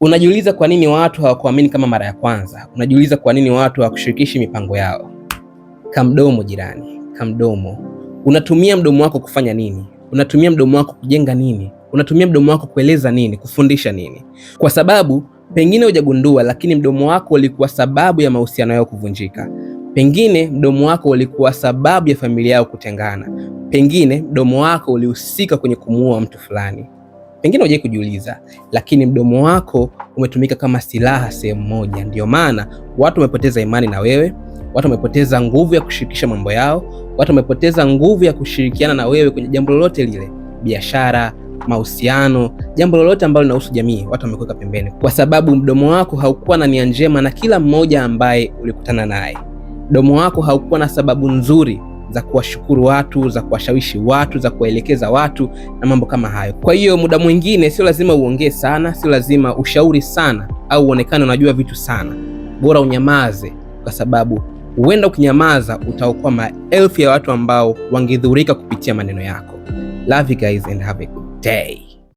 Unajiuliza kwa nini watu hawakuamini kama mara ya kwanza. Unajiuliza kwa nini watu hawakushirikishi mipango yao. Kamdomo jirani, kamdomo. Unatumia mdomo wako kufanya nini? Unatumia mdomo wako kujenga nini? Unatumia mdomo wako kueleza nini? Kufundisha nini? Kwa sababu pengine hujagundua, lakini mdomo wako ulikuwa sababu ya mahusiano yao kuvunjika. Pengine mdomo wako ulikuwa sababu ya familia yao kutengana. Pengine mdomo wako ulihusika kwenye kumuua mtu fulani. Pengine hujai kujiuliza, lakini mdomo wako umetumika kama silaha sehemu moja. Ndiyo maana watu wamepoteza imani na wewe, watu wamepoteza nguvu ya kushirikisha mambo yao, watu wamepoteza nguvu ya kushirikiana na wewe kwenye jambo lolote lile, biashara, mahusiano, jambo lolote ambalo linahusu jamii, watu wamekuweka pembeni, kwa sababu mdomo wako haukuwa na nia njema na kila mmoja ambaye ulikutana naye. Mdomo wako haukuwa na sababu nzuri za kuwashukuru watu, za kuwashawishi watu, za kuwaelekeza watu na mambo kama hayo. Kwa hiyo muda mwingine sio lazima uongee sana, sio lazima ushauri sana au uonekane unajua vitu sana. Bora unyamaze, kwa sababu huenda ukinyamaza utaokoa maelfu ya watu ambao wangedhurika kupitia maneno yako. Love you guys and have a good day.